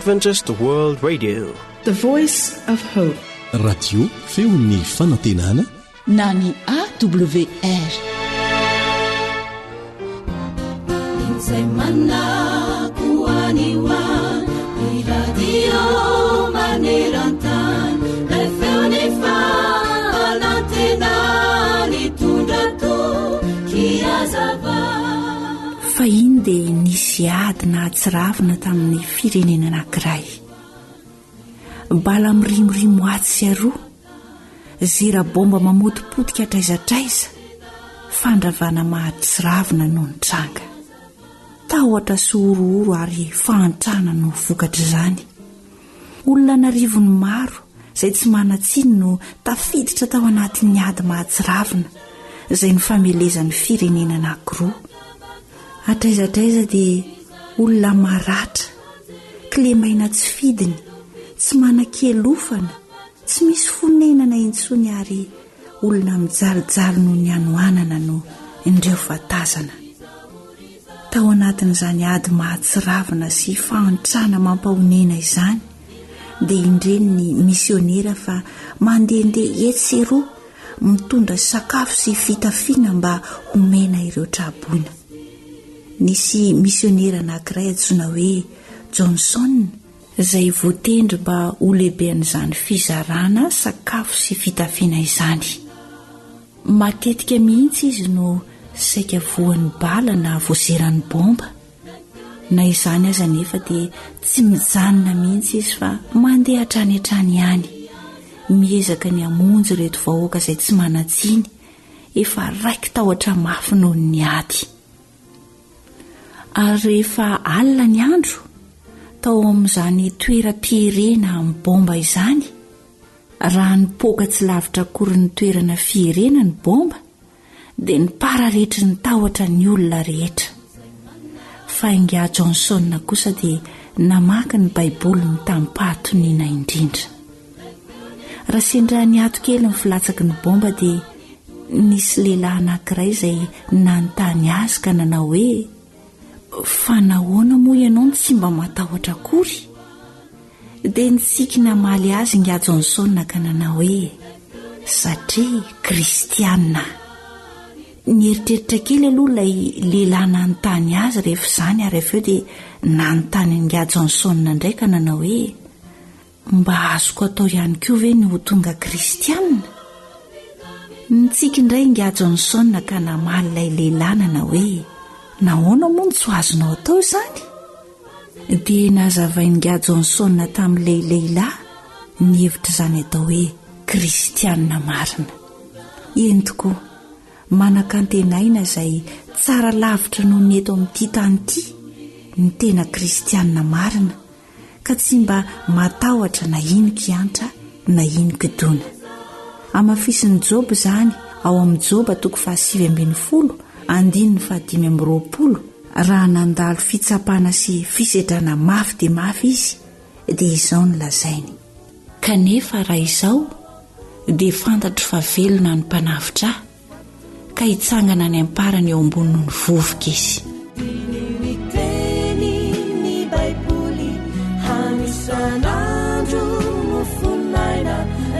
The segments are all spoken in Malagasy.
Adventist World Radio. The Voice of Hope. Radio feon'ny fanantenana na ny AWR. Izay manako any ho any, ny radio maneran-tany, ilay feon'ny fanantenana nitondra toky hazava. Fahiny dia nisy ady nahatsiravina tamin'ny firenena anankiray. Bala mirimorimo atsy sy aroa, zera baomba mamotipotika hatraiza hatraiza, fandravana mahatsiravina no nitranga. Tahotra sy horohoro ary fahantrana no vokatr'izany. Olona an'arivony maro izay tsy manan-tsiny no tafiditra tao anatin'ny ady mahatsiravina izay nifamelezan'ny firenena anankiroa. Hatraiza hatraiza dia olona maratra, kilemaina tsy fidiny, tsy manan-kialofana, tsy misy fonenana intsony ary olona mijalijaly noho ny hanoanana no indreo fa tazana. Tao anatin'izany ady mahatsiravina sy fahantrana mampahonena izany dia indreny ny misionera fa mandehandeha etsy sy eroa mitondra sakafo sy fitafiana mba homena ireo tra-boina. Nisy misionera anankiray antsoina hoe Johnson izay voatendry mba ho lehiben'izany fizarana sakafo sy fitafiana izany. Matetika mihitsy izy no saika voan'ny bala na voazeran'ny baomba. Na izany aza anefa dia tsy mijanona mihitsy izy fa mandeha hatrany hatrany ihany, miezaka ny hamonjy ireto vahoaka izay tsy manan-tsiny, efa raiki-tahotra mafy noho ny ady. Ary rehefa alina ny andro, tao amin'izany toeram-pierena amin'ny baomba izany, raha nipoaka tsy lavitra akory ny toerana fierena ny baomba, dia nipararetry ny tahotra ny olona rehetra. Fa ingahy Johnson kosa dia namaky ny Baiboliny tamim-pahatoniana indrindra. Raha sendra niato kely ny filatsaky ny baomba dia nisy lehilahy anankiray izay nanontany azy ka nanao hoe, Fa nahoana moa ianao no tsy mba matahotra akory? Dia nitsiky namaly azy ingahy Johnson ka nanao hoe, Satria kristiana aho. Nieritreritra kely aloha ilay lehilahy nanontany azy rehefa izany ary avy eo dia nanontany an'ingahy Johnson indray ka nanao hoe, Mba azoko atao ihany koa ve ny ho tonga kristiana? Nitsiky indray ingahy Johnson ka namaly ilay lehilahy nanao hoe, Nahoana moa no tsy ho azonao atao izany? Dia nazavain'ingahy Johnson tamin'ilay lehilahy ny hevitr'izany atao hoe kristiana marina. Eny tokoa, manan-kantenaina izay tsara lavitra noho ny eto amin'ity tany ity ny tena kristiana marina, ka tsy mba matahotra na inon-kiantra na inon-kidona. Hamafisin'i Joba izany ao amin'ny Joba toko fahasivy ambin'ny folo andininy fahadimy amby roapolo, raha nandalo fitsapana sy fisedrana mafy dia mafy izy, dia izao no lazainy, Kanefa raha izao, dia fantatro fa velona ny Mpanavotra ahy, ka hitsangana any am-parany eo ambonin'ny vovoka izy. Diniho ny tenin'ny Baiboly hano isan'andro mofon'aina,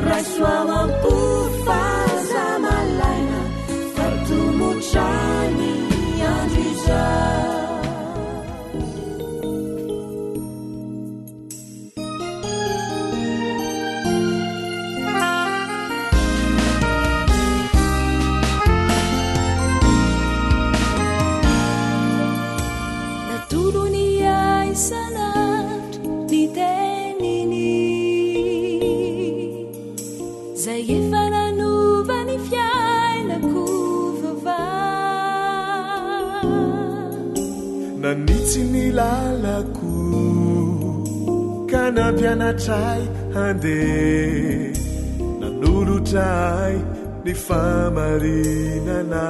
raiso ao am-po fa aza malaina fa tomotra ny andro izao. Natolony ahy isan'andro ny teniny Zay efa nanova ny fiainako vaovao. Nanitsy ny lalako ka nampianatra ahy handeha, nanolotra ahy ny fahamarinana.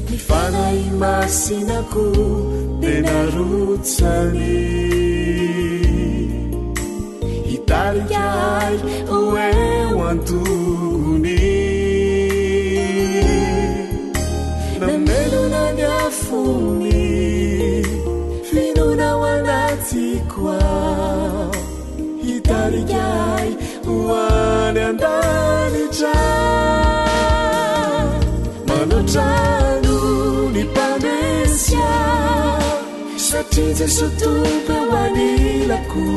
Ny Fanahy Masina koa dia narotsany hitarika ahy ho eo an-tongony. Namelona ny afony. Hitarika ahy ho any an-danitra. Manao trano ny mpandresy ahy, satria Jesoa Tompo eo anilako,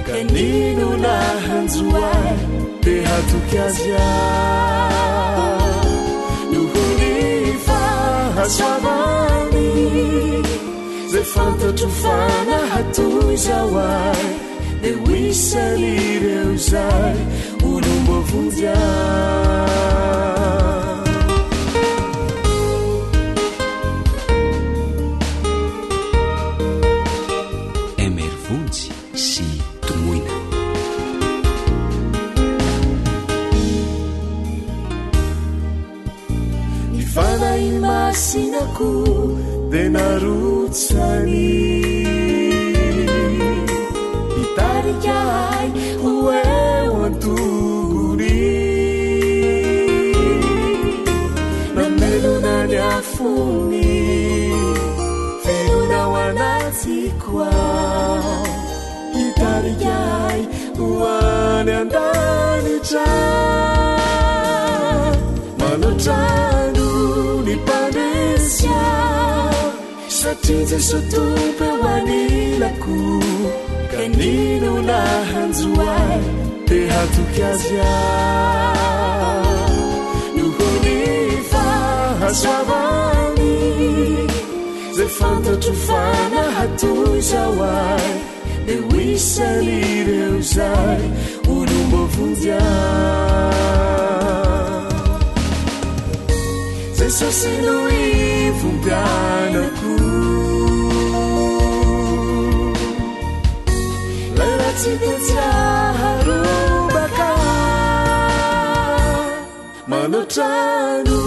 ka n'inona hanjo ahy, dia hatoky Azy aho. Noho ny fahasoavany. Zay fantatro fa nahatoy izao ahy dia ho isan'ireo izay olom-boavonjy ahy. MR Vonjy sy Domoina. Ny Fanahy Masina koa dia narotsany hitarika ahy ho eo an-tongony. Namelona ny afony velona ao anatiko aho hitarika ahy ho any an-danitra. Manao trano ny mpandresy aho, satria Jesoa Tompo eo anilako, ka n'inona hanjo ahy dia hatoky Azy aho. Noho ny fahasoavany, izay fantatro fa nahatoy izao ahy, Dia ho isan'ireo izay olom-boavonjy ahy. Jesosy no ivom-piainako. Ilay ratsy dia tsy aharombaka. Manao trano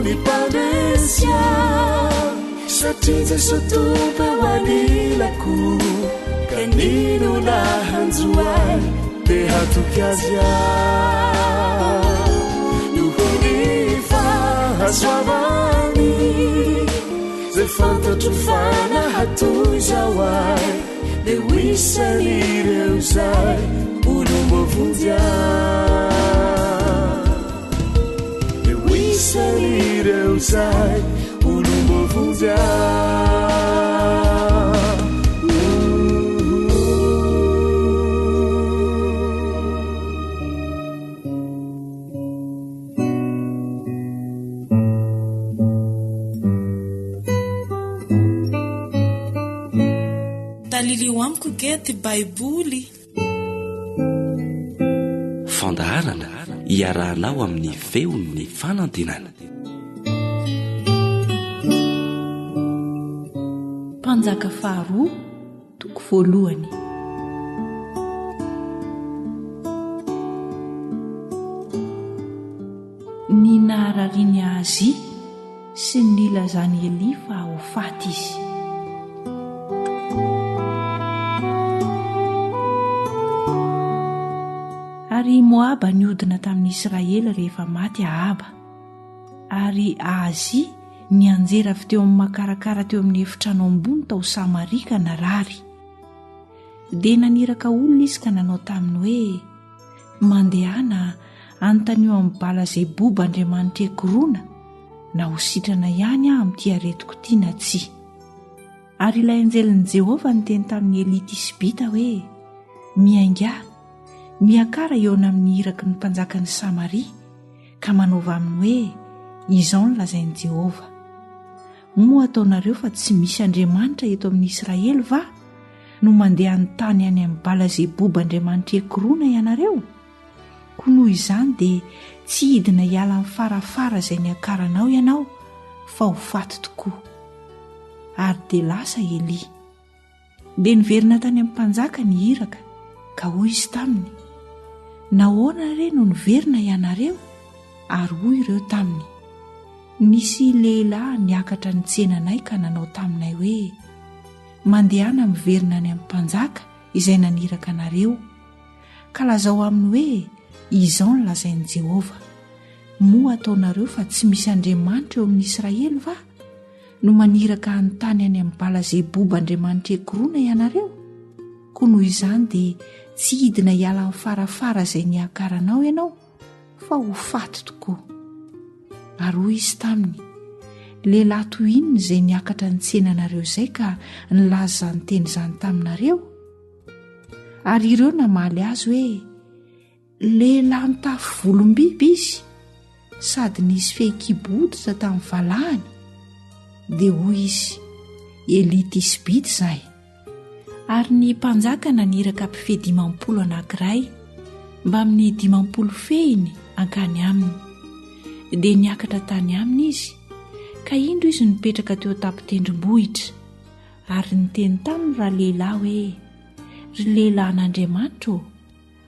ny mpandresy ahy, satria Jesoa Tompo eo anilako, ka n'inona hanjo ahy dia hatoky Azy aho. Noho ny fahasoavany, izay fantatro fa nahatoy izao ahy, dia ho isan'ireo izay olom-boavonjy ahy. Dia ho isan'ireo izay olom-boavonjy ahy. Talilio amiko ge ty baiboly. Fandaharana iarahanao amin'ny feon'ny fanantenana. Mpanjaka faharoa toko voalohany. Ny nahararian'i Ahazia sy ny nilazan'i Elia fa ho faty izy. Ary i Moaba niodina tamin'i Israely rehefa maty Ahaba. Ary Ahazia nianjera avy teo amin'ny makarakara teo amin'ny efitrano ambony tao Samaria ka narary. Dia naniraka olona izy ka nanao taminy hoe, Mandehana anontanio amin'i Bala-zeboba andriamanitr'i Ekrona na ho sitrana ihany aho amin'ity aretiko ity na tsia. Ary ilay anjelin'i Jehovah niteny tamin'i Elia Tisbita hoe, Miaingà, miakara hihaona amin'ny iraky ny mpanjakan'i Samaria, ka manaova aminy hoe, Izao no lazain'i Jehovah, Moa ataonareo fa tsy misy Andriamanitra eto amin'i Israely va no mandeha hanontany any amin'i Bala-zeboba andriamanitr'i Ekrona ianareo? Koa noho izany dia tsy hidina hiala amin'ny farafara izay niakaranao ianao, fa ho faty tokoa. Ary dia lasa Elia. Dia niverina tany amin'ny mpanjaka ny iraka, ka hoy izy taminy, Nahoana re no niverina ianareo? Ary hoy ireo taminy, Nisy lehilahy niakatra nitsena anay ka nanao taminay hoe, Mandehana miverina any amin'ny mpanjaka izay naniraka anareo, ka lazao aminy hoe, Izao no lazain'i Jehovah, Moa ataonareo fa tsy misy Andriamanitra eo amin'ny Israely va? No maniraka hanontany any amin'i Bala-zeboba andriamanitr'i Ekrona ianareo? Koa noho izany dia tsy hidina hiala amin'ny farafara izay niakaranao ianao, fa ho faty tokoa. Ary hoy izy taminy, Lehilahy toy inona izay niakatra nitsena anareo izay ka nilaza izany teny izany taminareo? Ary ireo namaly azy hoe, Lehilahy mitafy volom-biby izy sady nisy fehikibo hoditra tamin'ny valahany. Dia hoy izy, Elia Tisbita izahay. Ary ny mpanjaka naniraka mpifehy 50 anankiray mbamin'ny 50 fehiny hankany aminy. Dia niakatra tany aminy izy, ka indro izy nipetraka teo an-tampon-tendrombohitra, ary niteny taminy ralehilahy hoe, Ry lehilahin'Andriamanitra ô,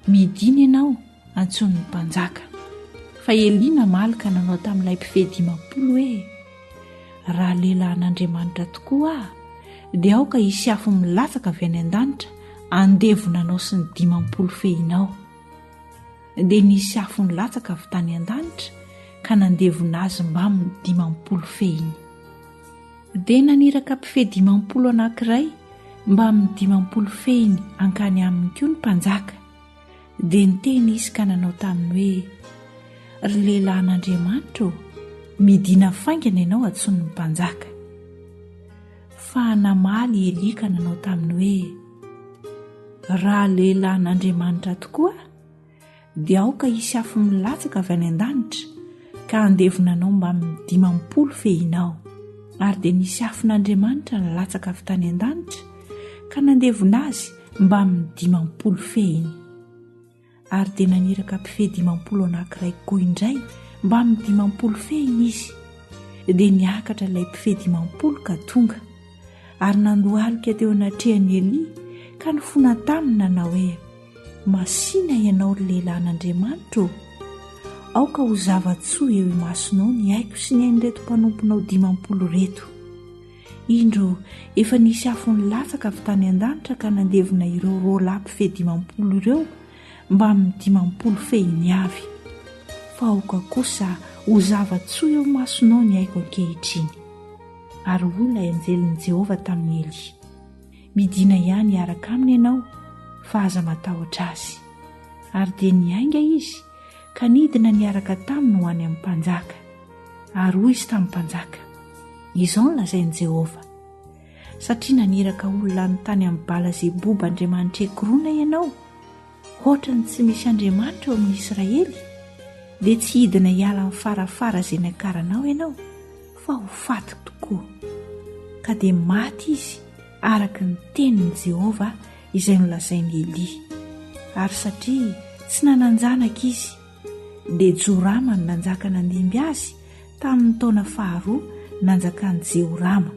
Midina ianao, antsoin'ny mpanjaka. Fa Elia namaly ka nanao tamin'ilay mpifehy 50 hoe, Raha lehilahin'Andriamanitra tokoa aho, dia aoka hisy afo milatsaka avy any an-danitra handevona anao sy ny 50 fehinao. Dia nisy afo nilatsaka avy tany an-danitra ka nandevona azy mbamin'ny 50 fehiny. Dia naniraka mpifehy 50 anankiray mbamin'ny 50 fehiny hankany aminy koa ny mpanjaka. Dia niteny izy ka nanao taminy hoe, Ry lehilahin'Andriamanitra ô, midìna faingana ianao antsoin'ny mpanjaka. Fa namaly i Elia ka nanao taminy hoe, Raha lehilahin'Andriamanitra tokoa aho, dia aoka hisy afo milatsaka avy any an-danitra ka handevona anao mbamin'ny 50 fehinao. Ary dia nisy afon'Andriamanitra nilatsaka avy tany an-danitra ka nandevona azy mbamin'ny 50 fehiny. Ary dia naniraka mpifehy 50 anankiray koa indray mbamin'ny 50 fehiny izy. Dia niakatra ilay mpifehy 50 ka tonga, ary nandohalika teo anatrehan'i Elia ka nifona taminy nanao hoe, Masìna ianao, ry lehilahin'Andriamanitra ô! Aoka ho zava-tsoa eo imasonao ny aiko sy ny ain'ireto mpanomponao 50 ireto. Indro, efa nisy afo nilatsaka avy tany an-danitra ka nandevona ireo roalahy mpifehy 50 ireo mbamin'ny 50 fehiny avy. Fa aoka kosa ho zava-tsoa eo imasonao ny aiko ankehitriny. Ary hoy ilay anjelin'i Jehovah tamin'i Elia, Midìna ihany hiaraka aminy ianao, fa aza matahotra azy. Ary dia niainga izy ka nidina niaraka taminy ho any amin'ny mpanjaka. Ary hoy izy tamin'ny mpanjaka, Izao no lazain'i Jehovah, Satria naniraka olona hanontany amin'i Bala-zeboba andriamanitr'i Ekrona ianao, hoatran'ny tsy misy Andriamanitra eo amin'ny Israely, dia tsy hidina hiala amin'ny farafara izay niakaranao ianao, fa ho faty tokoa. Ka dia maty izy araka ny tenin'i Jehovah izay nolazain'i Elia. Ary satria tsy nanan-janaka izy, dia Jorama no nanjaka nandimby azy tamin'ny taona faharoa nanjakan'i Jehorama,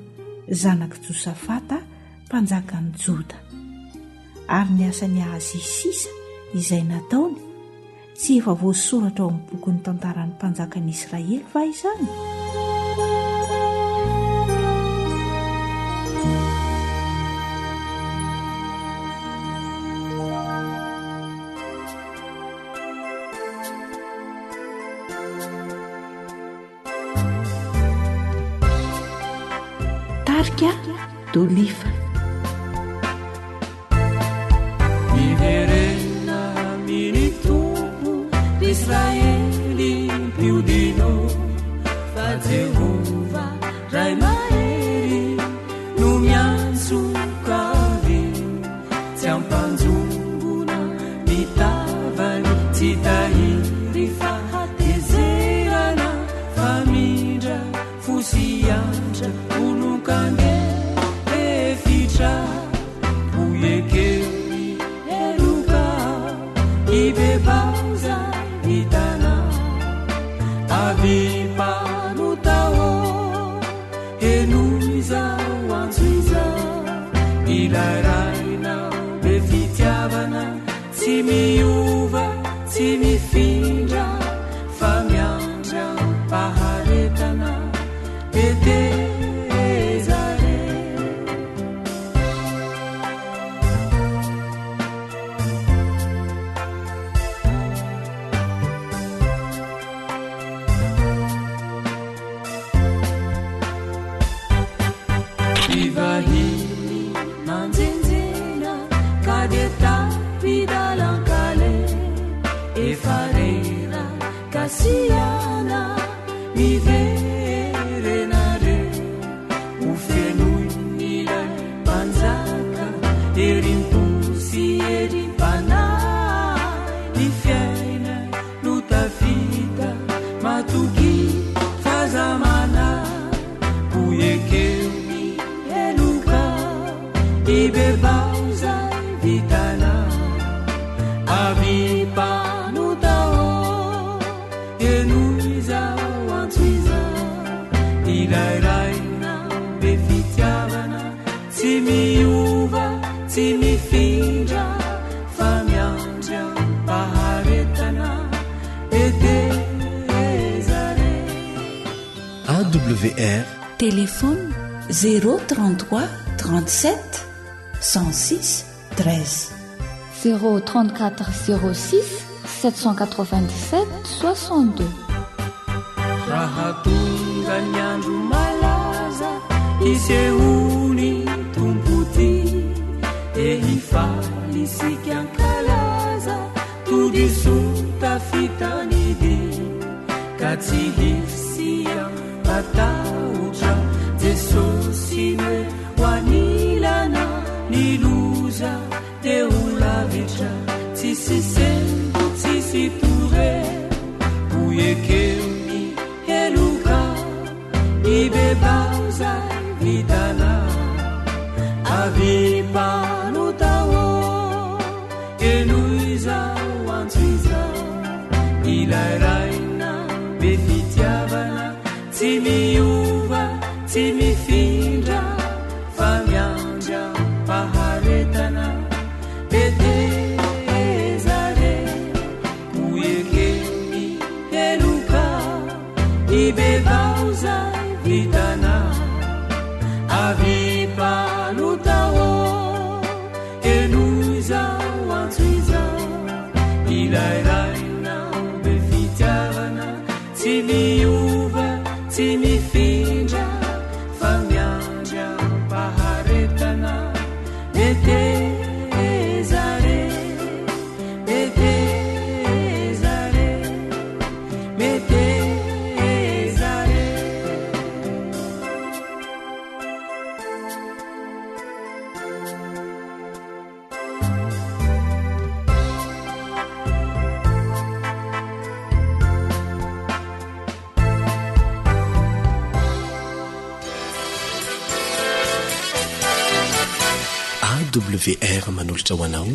zanak'i Josafata, mpanjakan'i Joda. Ary ny asan'i Ahazia sisa izay nataony, tsy efa voasoratra ao amin'ny bokin'ny tantaran'ny mpanjakan'i Israely va izany? Tarika Dolifa. Miverena amin'ny Tompo ry Israely mpiodino fa Jehovah Ray mahery no miantso kavy tsy ampanjombona ny tavany tsy tahiry fahatezerana fa mindra fo sy antra olon-kandefitra ho ekeo ny heloka ibebaho izay hitanao avy mpanota ô Henoy izao antso izao, ilay Rainao be fitiavana, tsy miova, tsy mifindra, fa miandry am-paharetana, meteza re. Mpivahiny manjenjena ka Nasiana miverena re ho fenoin'ilay Mpanjaka herim-po sy herim-panahy ny fiaina no tafita matokia f'aza manahy ho ekeo ny heloka Ibebaho izay vitanao Avy mpanota ô Henoy izao antso izao Ilay Rainao be fitiavana Tsy miova, tsy mifindra Fa miandry am-paharetana Meteza re. AWR. Téléphone 033 37 106 13. 034 06 797 62. Raha tonga ny andro malaza hisehoan'ny Tompo tia, dia hifaly isika hankalaza todisoa tafita ny dia, ka tsy hisy hampatahotra Jesosy no eo anilana ny loza dia ho lavitra tsisy sento tsisy toreo ho ekeo ny heloka ibebaho zay vitanao avy mpanota ô henoy izao antso izao ilay Raina be fitiavana tsy miova tsy mifindra fa miandry am-paharetana Meteza re ho eken'ny heloka Ibebaho zay vitanao Avy mpanota ô Henoy izao antso izao Ilay Rainao be fitiavana Tsy miova, tsy mifindra Fa miandry am-paharetana Meteza re, meteza re, meteza re. AWR manolotra ho anao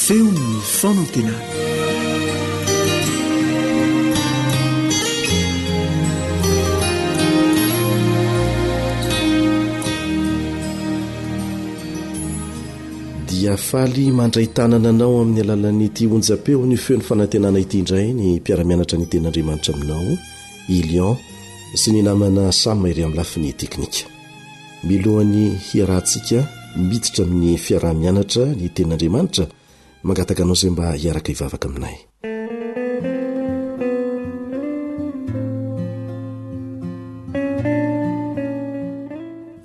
Feon'ny fanantenana. Dia faly mandray tanana anao amin'ny alalan'ity onjam-peo ny feon'ny fanantenana ity indray ny mpiara-mianatra ny tenin'Andriamanitra aminao, i Lion sy ny namana Sam ery amin'ny lafiny teknika. Milohan'ny hiarahantsika miditra amin'ny fiaraha-mianatra ny tenin'Andriamanitra, mangataka anao izay mba hiaraka hivavaka aminay.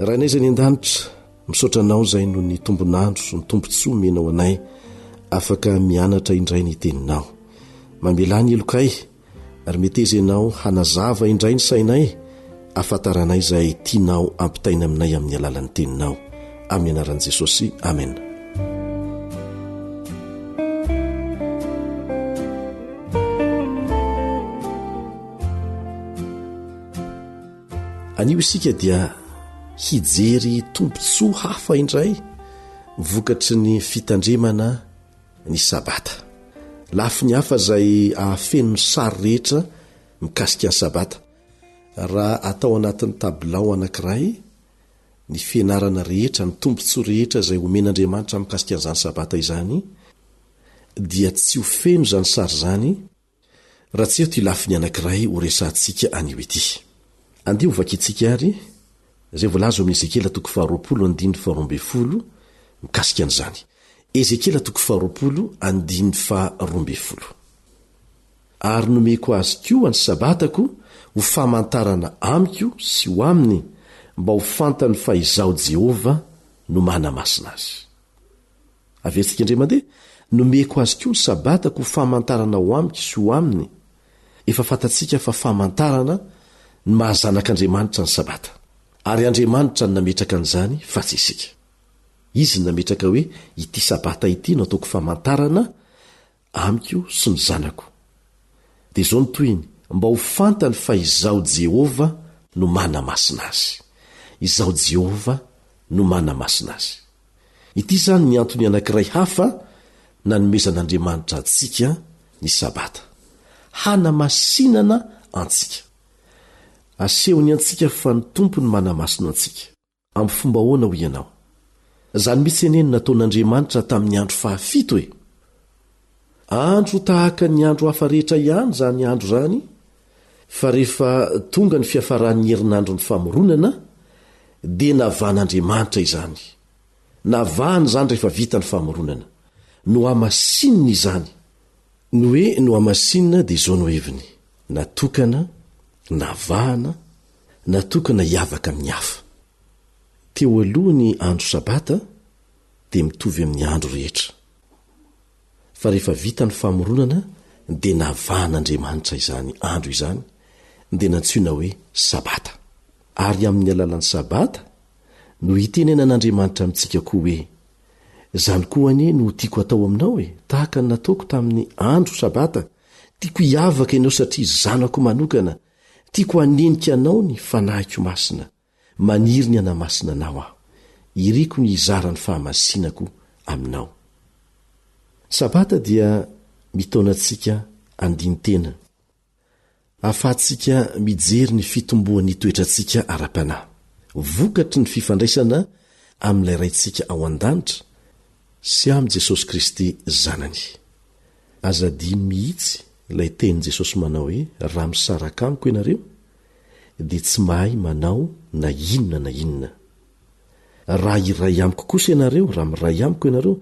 Rainay izay any an-danitra, Misaotra Anao izay noho ny tombon'andro sy ny tombontsoa omenao anay afaka mianatra indray ny Teninao. Mamelà ny helokay ary meteza Ianao hanazava indray ny sainay ahafantaranay izay tianao ampitaina aminay amin'ny alalan'ny Teninao. Amin'ny anaran'i Jesosy, amena. Anio isika dia hijery tombontsoa hafa indray vokatry ny fitandremana ny Sabata. Lafiny hafa izay ahafeno ny sary rehetra mikasika ny Sabata. Raha atao anatin'ny tabilao anankiray ny fianarana rehetra, ny tombontsoa rehetra izay omen'Andriamanitra mikasika an'izany Sabata izany, dia tsy ho feno izany sary izany Raha tsy eo ity lafiny anankiray horesahantsika anio ity. Andeha hovakintsika àry izay voalaza ao amin'ny Ezekiela toko faharoapolo andininy faharoambinifolo mikasika an'izany. Ezekiela toko faharoapolo andininy faharoambinifolo. Ary nomeko azy koa ny Sabatako ho famantarana amiko sy ho aminy, mba ho fantany fa Izaho Jehovah no manamasina azy. Averintsika indray mandeha. Nomeko azy koa ny Sabatako ho famantarana ho amiko sy ho aminy. Efa fantatsika fa famantarana ny maha zanak'Andriamanitra ny Sabata. Ary Andriamanitra no nametraka an'izany fa tsy isika. Izy no nametraka hoe ity Sabata ity no ataoko famantarana amiko sy ny zanako. Dia izao ny tohiny, mba ho fantany fa Izaho Jehovah no manamasina azy. Izaho Jehovah no manamasina azy. Ity izany ny antony anankiray hafa nanomezan'Andriamanitra antsika ny Sabata. Hanamasinana antsika. Asehony antsika fa ny Tompo no manamasina antsika. Amin'ny fomba ahoana hoy ianao? Izany mihitsy anie no nataon'Andriamanitra tamin'ny andro fahafito e! Andro tahaka ny andro hafa rehetra ihany izany andro izany, fa rehefa tonga ny fiafaran'ny herinandron'ny famoronana, dia navahan'Andriamanitra izany. Navahany izany rehefa vita ny famoronana. Nohamasininy izany. Ny hoe nohamasinina dia izao no heviny, natokana, navahana, natokana hiavaka amin'ny hafa. Teo aloha ny andro Sabata dia mitovy amin'ny andro rehetra. Fa rehefa vita ny famoronana dia navahan'Andriamanitra izany andro izany dia nantsoina hoe Sabata. Ary amin'ny alalan'ny Sabata no hitenenan'Andriamanitra amintsika koa hoe, Izany koa anie no tiako atao aminao e, tahaka ny nataoko tamin'ny andro Sabata, tiako hiavaka ianao satria zanako manokana, Tiako hanenika anao ny Fanahiko Masina, maniry ny hanamasina anao aho. Iriko ny hizara ny fahamasinako aminao. Ny Sabata dia mitaona antsika handini-tena, ahafahantsika mijery ny fitomboan'ny toetrantsika ara-panahy, vokatry ny fifandraisana amin'ilay Raintsika ao an-danitra sy amin'i Jesosy Kristy Zanany. Aza adino mihitsy ilay tenin'i Jesosy manao hoe raha misaraka amiko ianareo dia tsy mahay manao na inona na inona. Raha hiray amiko kosa ianareo, raha miray amiko ianareo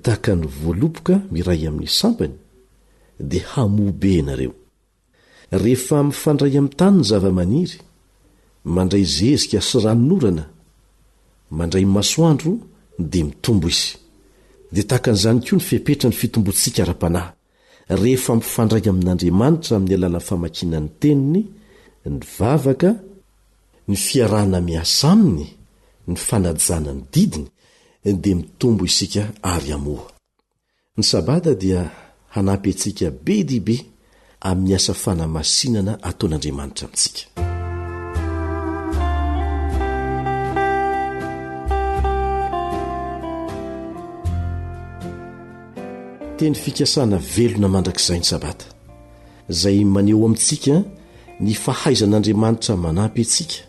tahaka ny voaloboka miray amin'ny sampany dia hamoa be ianareo. Rehefa mifandray amin'ny tany ny zavamaniry, mandray zezika sy ranonorana, mandray masoandro dia mitombo izy. Dia tahaka an'izany koa ny fepetran'ny fitomboantsika ara-panahy, rehefa mifandray amin'Andriamanitra amin'ny alalan'ny famakiana ny Teniny, ny vavaka, ny fiarahana miasa Aminy, ny fanajana ny didiny, dia mitombo isika ary hamoa. Ny Sabata dia hanampy antsika be dia be amin'ny asa fanamasinana ataon'Andriamanitra amintsika. Teny fikasana velona mandrakizay ny Sabata, izay maneho amintsika ny fahaizan'Andriamanitra manampy antsika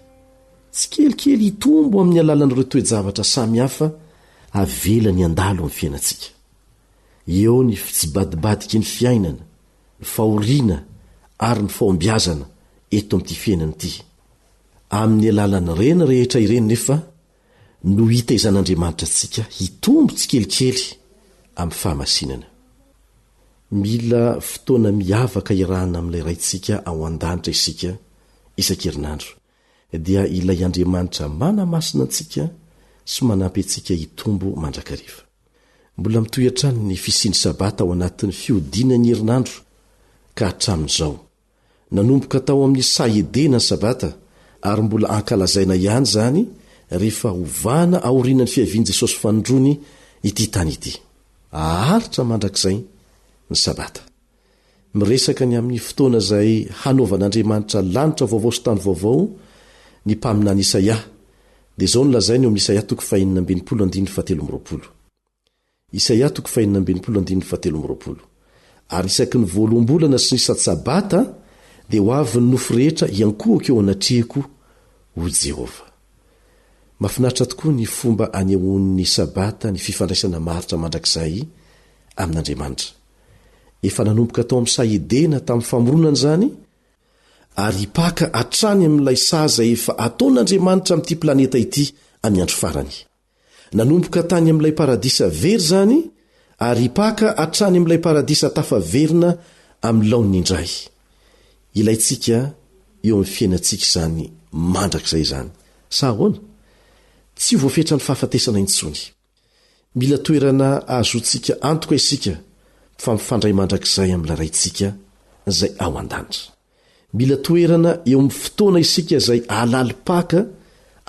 tsikelikely hitombo amin'ny alalan'ireo toe-javatra samihafa avelany handalo amin'ny fiainantsika. Eo ny fitsibadibadiky ny fiainana, ny fahoriana ary ny fahombiazana eto amin'ity fiainana ity. Amin'ny alalan'ireny rehetra ireny nefa no hitaizan'Andriamanitra antsika hitombo tsikelikely amin'ny fahamasinana. Mila fotoana miavaka iarahana amin'ilay Raintsika ao an-danitra isika isan-kerinandro. dia ilay Andriamanitra manamasina antsika sy manampy antsika hitombo mandrakariva. Mbola mitohy hatrany ny fisian'ny Sabata ao anatin'ny fihodinan'ny herinandro ka hatramin'izao. Nanomboka tao amin'ny saha Edena ny Sabata ary mbola ankalazaina ihany izany rehefa hovana aorianan'ny fiavian'i Jesosy fanindroany ity tany ity. Haharitra mandrakizay ny Sabata. Miresaka ny amin'ny fotoana izay hanaovan'Andriamanitra lanitra vaovao sy tany vaovao ny mpaminany Isaia. Dia izao no lazainy eo amin'ny Isaia toko fahenina ambin'ny andininy fahatelo amby roapolo. Isaia toko fahenina ambin'ny andininy fahatelo amby roapolo. Ary isaky ny voaloham-bolana sy ny isan-tsabata dia ho avy ny nofo rehetra hiankohoka eo anatrehako, hoy Jehovah. Mahafinaritra tokoa ny fomba anehoan'ny Sabata ny fifandraisana maharitra mandrakizay amin'Andriamanitra. Efa nanomboka tao amin'ny saha Edena tamin'ny famoronana izany, ary hipaka hatrany amin'ilay saha izay efa ataon'Andriamanitra amin'ity planeta ity amin'ny andro farany. Nanomboka tany amin'ilay paradisa very izany, ary hipaka hatrany amin'ilay paradisa tafaverina amin'ny laoniny indray. Ilaintsika eo amin'ny fiainantsika izany mandrakizay izany. Sa ahoana? Tsy ho voafetran'ny fahafatesana intsony. Mila toerana ahazoantsika antoka isika fa mifandray mandrakizay amin'ilay Raintsika izay ao an-danitra. Mila toerana eo amin'ny fotoana isika izay hahalalim-paka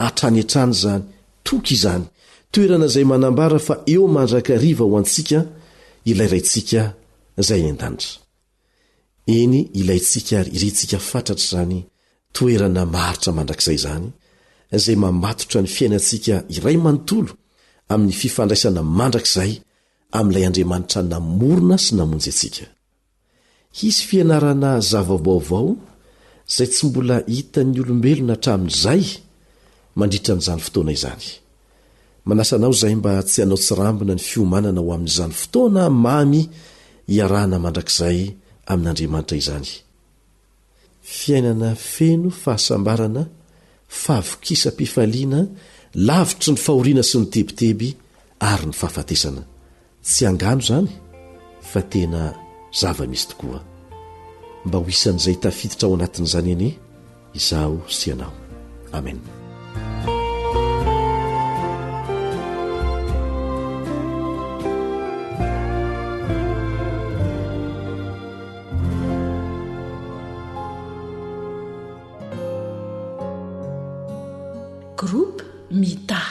hatrany hatrany izany toky izany, toerana izay manambara fa eo mandrakariva ho antsika ilay Raintsika izay any an-danitra. Eny, ilaintsika ary irintsika fatratra izany toerana maharitra mandrakizay izany, izay mamatotra ny fiainantsika iray manontolo amin'ny fifandraisana mandrakizay amin'ilay Andriamanitra namorona sy namonjy antsika. Hisy fianarana zava-baovao izay tsy mbola hitan'ny olombelona hatramin'izay mandritra an'izany fotoana izany. Manasa anao izahay mba tsy hanao tsirambina ny fiomanana ho amin'izany fotoana mamy iarahana mandrakizay amin'Andriamanitra izany. Fiainana feno fahasambarana, fahavokisam-pifaliana, lavitry ny fahoriana sy ny tebiteby ary ny fahafatesana. Tsy angano izany fa tena zava-misy tokoa. Mba ho isan'izay tafiditra ao anatin'izany anie izaho sy ianao. Amen. Groupe Mita.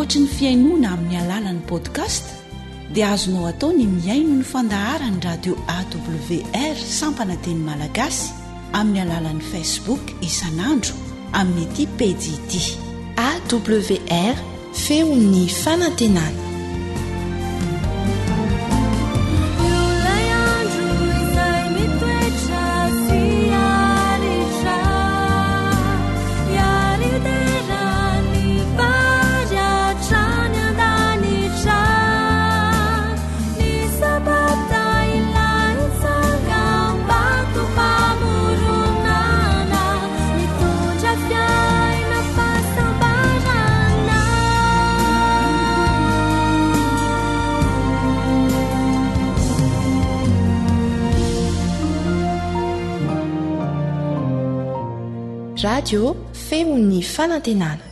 Ankoatry ny fihainoana amin'ny alalan'ny podcast dia azonao atao ny mihaino ny fandaharan'ny radio AWR sampana teny malagasy amin'ny alalan'ny Facebook isan'andro amin'ity pejy ity. AWR, feon'ny fanantenana. Radio Feon'ny Fanantenana.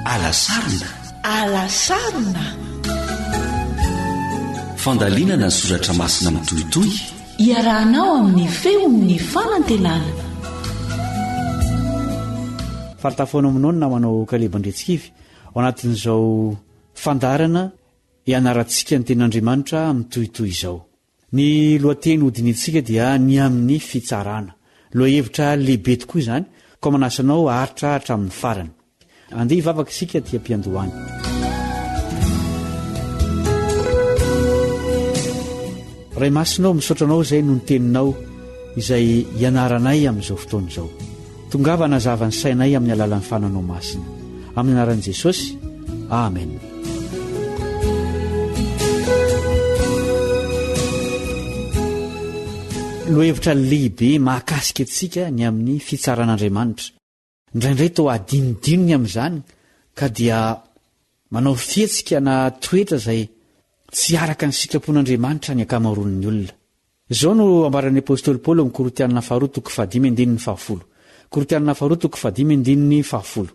Alasarona. Alasarona. Fandalinana ny soratra masina mitohitohy. Iarahanao amin'ny Feon'ny Fanantenana. Faly tafahoana aminao ny namanao Kaleba Andriantsikivy ao anatin'izao fandaharana ianarantsika ny tenin'Andriamanitra mitohitohy izao. Ny lohateny hodinihintsika dia ny amin'ny fitsarana. Lohahevitra lehibe tokoa izany, koa manasa anao haharitra hatramin'ny farany. Andeha hivavaka isika aty am-piandohana. Ray Masina ô, misaotra Anao izay noho ny Teninao izay ianaranay amin'izao fotoana izao. Tongava hanazava ny sainay amin'ny alalan'ny fananao masina. Amin'ny anaran'i Jesosy. Amen. Lohahevitra lehibe mahakasika antsika ny amin'ny fitsaran'Andriamanitra. Indraindray toa adinodino ny amin'izany ka dia manao fihetsika na toetra izay tsy araka ny sitrapon'Andriamanitra ny ankamaroan'ny olona. Izao no ambaran'ny apostoly Paoly ao amin'ny Korintianina faharoa toko fahadimy andininy fahafolo. Korintianina faharoa toko fahadimy andininy fahafolo.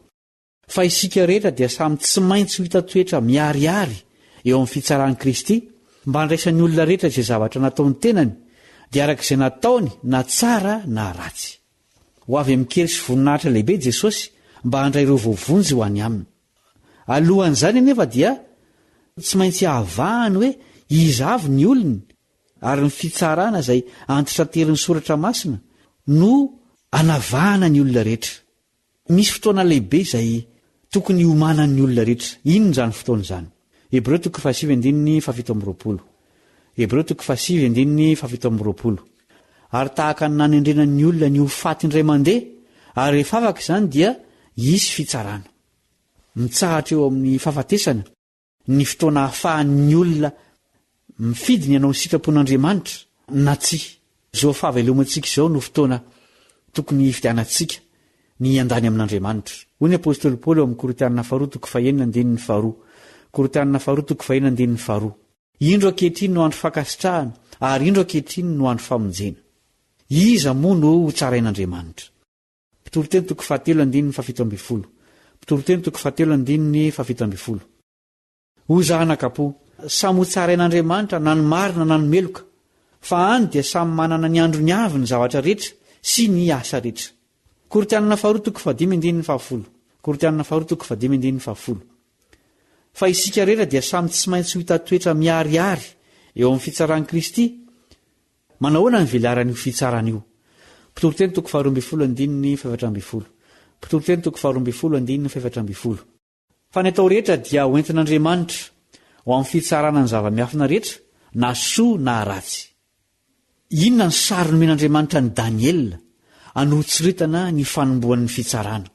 Fa isika rehetra dia samy tsy maintsy ho hita toetra miharihary eo amin'ny fitsaran'i Kristy, mba handraisan'ny olona rehetra izay zavatra nataon'ny tenany, dia araka izay nataony na tsara na ratsy. Ho avy amin-kery sy voninahitra lehibe Jesosy mba handray ireo voavonjy ho any aminy. Alohan'izany anefa dia tsy maintsy havahany hoe iza avy ny olony Ary ny fitsarana izay antitranterin'ny Soratra Masina no anavahana ny olona rehetra. Misy fotoana lehibe izay tokony hiomanan'ny olona rehetra. Inona izany fotoana izany? Hebreo toko fahasivy andininy fahafito amby roapolo. Hebreo toko fahasivy andininy fahafito amby roapolo. Ary tahaka ny nanendrena ny olona ny ho faty indray mandeha, ary rehefa afaka izany dia hisy fitsarana. Mitsahatra eo amin'ny fahafatesana ny fotoana ahafahan'ny olona mifidy ny hanao ny sitrapon'Andriamanitra na tsia. Izao fahavelomantsika izao no fotoana tokony hifidianantsika ny hiandany amin'Andriamanitra. Hoy ny apostoly Paoly ao amin'ny Korintianina faharoa toko fahenina andininy faharoa. Korintianina faharoa toko fahenina andininy faharoa. Indro ankehitriny no andro fankasitrahana, ary indro ankehitriny no andro famonjena. Iza moa no hotsarain'Andriamanitra? Mpitoriteny toko fahatelo andininy fahafito ambin'ny folo. Mpitoriteny toko fahatelo andininy fahafito ambin'ny folo. Hoy izaho anakapo, Samy ho tsarain'Andriamanitra na ny marina na ny meloka, fa any dia samy manana ny androny avy ny zavatra rehetra sy ny asa rehetra. Korintianina faharoa toko fahadimy andininy fahafolo. Korintianina faharoa toko fahadimy andininy fahafolo. Fa isika rehetra dia samy tsy maintsy ho hita toetra miharihary eo amin'ny fitsaran'i Kristy, Manahoana ny velaran'io fitsarana io? Mpitoriteny toko faharoa ambin'ny folo andininy fahefatra ambin'ny folo. Mpitoriteny toko faharoa ambin'ny folo andininy fahefatra ambin'ny folo. Fa ny atao rehetra dia ho entin'Andriamanitra ho amin'ny fitsarana ny zava-miafina rehetra, na soa na ratsy. Inona ny sary nomen'Andriamanitra an'i Daniela hanoritsoritana ny fanombohan'ny fitsarana?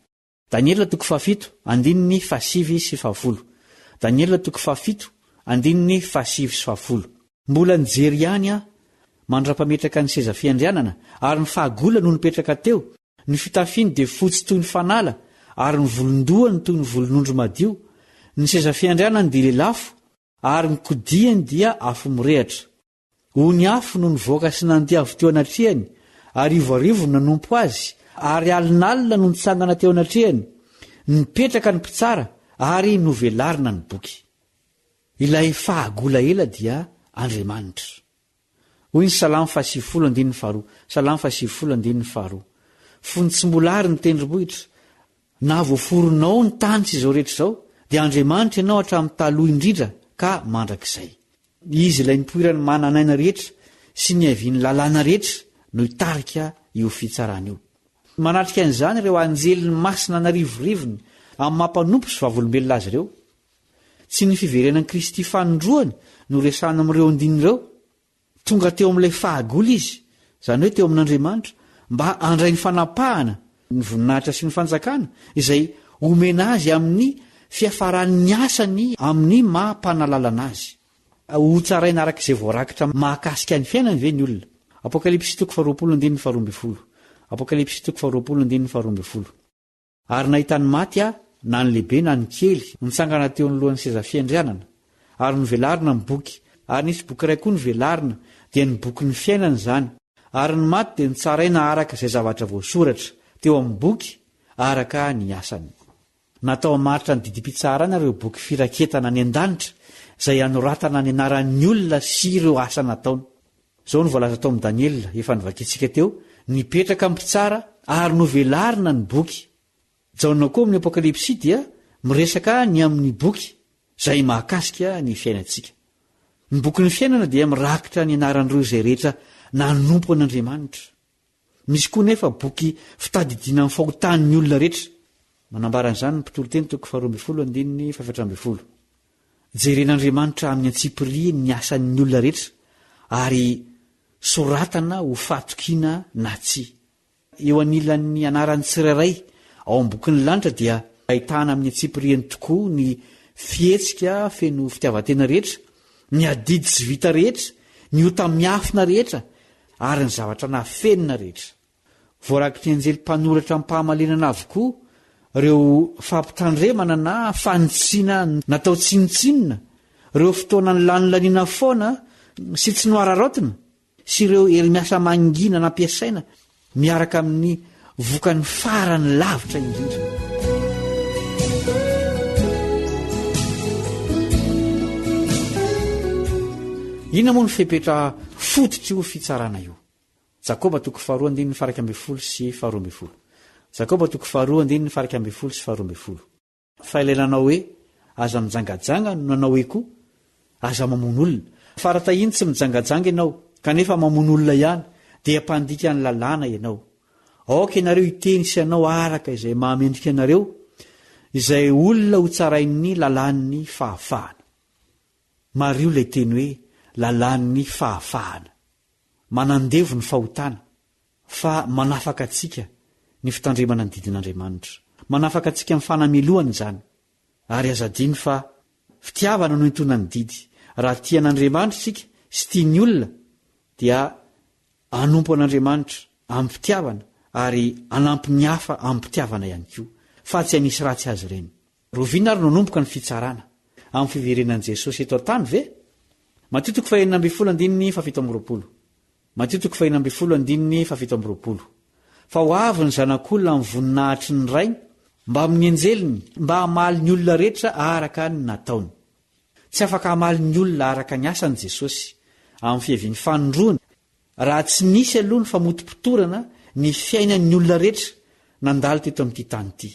Daniela toko fahafito, andininy fahasivy sy fahafolo. Daniela toko fahafito, andininy fahasivy sy fahafolo. Mbola nijery ihany aho, mandra-pametraka ny seza fiandrianana, ary ny fahagola no nipetraka teo, ny fitafiany dia fotsy toy ny fanala, ary ny volon-dohany toy ny volon'ondry madio, ny seza fiandrianany dia lelafo, ary ny kodiany dia afo mirehitra. Ony afo no nivoaka sy nandeha avy teo anatrehany, arivoarivo no nanompo azy, ary alinalina no nitsangana teo anatrehany. Nipetraka ny mpitsara, ary novelarina ny boky. Ilay fahagola ela dia Andriamanitra. Hoy ny Salamo fahasivifolo andininy faharoa, Salamo fahasivifolo andininy faharoa. Fony tsy mbola ary ny tendrombohitra, na voaforonao ny tany sy izao rehetra izao, dia Andriamanitra Ianao hatramin'ny taloha indrindra ka mandrakizay. Izy ilay nipoiran'ny manan'aina rehetra sy niavian'ny lalàna rehetra no hitarika io fitsarana io. Manatrika an'izany ireo anjeliny masina an'arivorivony amin'ny maha mpanompo sy vavolombelona azy ireo. Tsy ny fiverenan'i Kristy fanindroany no resahina amin'ireo andininy ireo. Tonga teo amin'ilay fahagola izy, izany hoe teo amin'Andriamanitra, mba handray ny fanapahana, ny voninahitra sy ny fanjakana, izay homena azy amin'ny fiafaran'ny asany amin'ny maha mpanalalana azy. Hotsaraina araka izay voarakitra mahakasika ny fiainany ve ny olona? Apokalypsy toko faharoapolo andininy faharoambinifolo Apokalypsy toko faharoapolo andininy faharoambinifolo. Ary nahita ny maty aho, na ny lehibe na ny kely, nitsangana teo anoloan'ny seza fiandrianana, ary novelarina ny boky, ary nisy boky iray koa novelarina, dia ny bokin'ny fiainana izany, ary ny maty dia notsaraina araka izay zavatra voasoratra teo amin'ny boky, araka ny asany. Natao hamaritra ny didim-pitsarana ireo boky firaketana any an-danitra, izay anoratana ny anaran'ny olona sy ireo asa nataony. Izao no voalaza tao amin'i Daniela, efa novakintsika teo, Nipetraka ny mpitsara ary novelarina ny boky. Jaona koa amin'ny Apokalypsy dia miresaka ny amin'ny boky izay mahakasika ny fiainantsika. Ny bokin'ny fiainana dia mirakitra ny anaran'ireo izay rehetra nanompo an'Andriamanitra. Misy koa nefa boky fitadidiana ny fahotan'ny olona rehetra. Manambara an'izany ny Mpitoriteny toko faharoa ambinifolo andininy fahefatra ambinifolo. Jeren'Andriamanitra amin'ny antsipiriany ny asan'ny olona rehetra ary soratana ho fahatokiana na tsia. Eo anilan'ny anaran'ny tsirairay ao amin'ny bokin'ny lanitra dia ahitana amin'ny antsipiriany tokoa ny fihetsika feno fitiavan-tena rehetra, ny adidy tsy vita rehetra, ny ota miafina rehetra ary ny zavatra nafenina rehetra. Voarakitry ny anjely mpanoratra amim-pahamalinana avokoa ireo fampitandremana na fanitsiana natao tsinontsinona, ireo fotoana nilanilaniana foana sy tsy nohararaotina, sy ireo herimiasa mangina nampiasaina miaraka amin'ny vokany farany lavitra indrindra. Inona moa no fepetra fototr'io fitsarana io? Jakoba toko faharoa andininy faha-iraika ambinifolo sy faharoa ambinifolo. Jakoba toko faharoa andininy faha-iraika ambinifolo sy faharoa ambinifolo. Fa ilay nanao hoe, Aza mijangajanga no nanao hoe koa, Aza mamono olona. Fa raha tahiny tsy mijangajanga ianao, kanefa mamono olona ihany, dia mpandika ny lalàna ianao. Aoka ianareo hiteny sy hanao araka izay mahamendrika anareo, izay olona hotsarain'ny lalàn'ny fahafahana. Mariho ilay teny hoe lalàn'ny fahafahana. Manandevo ny fahotana, fa manafaka antsika ny fitandremana ny didin'Andriamanitra. Manafaka antsika amin'ny fanamelohana izany. Ary aza adino fa fitiavana no entoana ny didy. Raha tia an'Andriamanitra isika sy tia ny olona dia hanompo an'Andriamanitra amim-pitiavana ary hanampy ny hafa amim-pitiavana ihany koa, fa tsy hanisy ratsy azy ireny. Rahoviana ary no hanomboka ny fitsarana? Amin'ny fiverenan'i Jesosy eto an-tany ve? Matio toko fahenina ambinifolo andininy fahafito amby 20. Matio toko fahenina ambinifolo andininy fahafito amby 20. Fa ho avy ny Zanak'olona amin'ny voninahitry ny Rainy mbamin'ny anjeliny mba hamaly ny olona rehetra araka ny nataony. Tsy afaka hamaly ny olona araka ny asany Jesosy, amin'ny fiaviany fanindroany, raha tsy nisy aloha ny famotopotorana ny fiainan'ny olona rehetra nandalo teto amin'ity tany ity.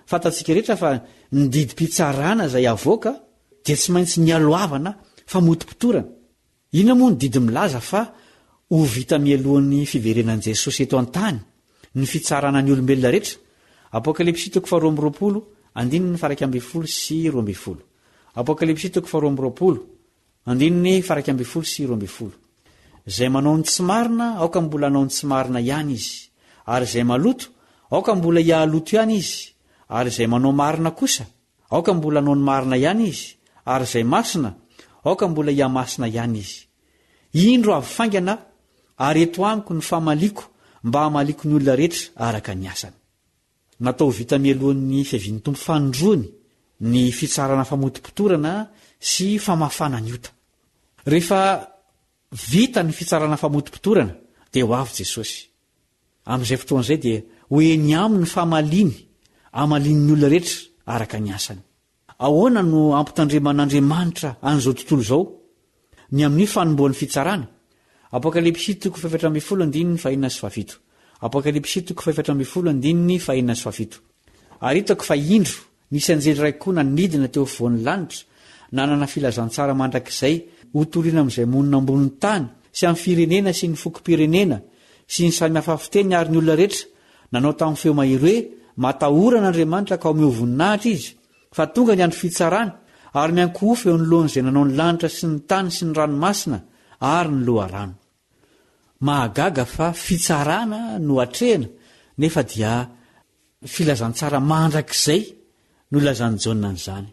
Fantatsika rehetra fa ny didim-pitsarana izay avoaka dia tsy maintsy nialohavana famotopotorana. Inona moa ny didy milaza fa ho vita mialohan'ny fiverenan'i Jesosy eto an-tany ny fitsarana ny olombelona rehetra? Apokalypsy toko faharoa amby 20, andininy faha-11 sy 12. Apokalypsy toko faharoa amby 20, andininy faha-11 sy 12. Izay manao ny tsy marina, aoka mbola hanao ny tsy marina ihany izy, ary izay maloto, aoka mbola hihaloto ihany izy, ary izay manao marina kosa, Aoka mbola hanao ny marina ihany izy, ary izay masina, aoka mbola hihamasina ihany izy. Indro avy faingana aho, ary eto amiko ny famaliako mba hamaliako ny olona rehetra araka ny asany. Natao ho vita mialohan'ny fiavian'ny Tompo fanindroany ny fitsarana famotopotorana sy famafana ny ota. Rehefa vita ny fitsarana famotopotorana dia ho avy Jesosy. Amin'izay fotoana izay dia ho eny aminy ny famaliany, hamaliany ny olona rehetra araka ny asany. Ahoana no hampitandreman'Andriamanitra an'izao tontolo izao ny amin'ny fanombohan'ny fitsarana? Apokalypsy toko fahefatra ambinifolo andininy fahenina sy fahafito. Apokalypsy toko fahefatra ambin'ny folo andininy fahenina sy fahafito. Ary hitako fa indro, nisy anjely iray koa nanidina teo afovoan'ny lanitra, nanana filazantsara mandrakizay hotorina amin'izay monina ambonin'ny tany, sy amin'ny firenena sy ny fokom-pirenena, sy ny samy hafa fiteny ary ny olona rehetra, nanao tamin'ny feo mahery hoe, Matahora an'Andriamanitra ka omeo voninahitra Izy, fa tonga ny andro fitsarany, ary miankohofa eo anoloan'izay nanao ny lanitra sy ny tany sy ny ranomasina ary ny loharano. Mahagaga fa fitsarana no atrehina nefa dia filazantsara mandrakizay no ilazan'i Jaona an'izany.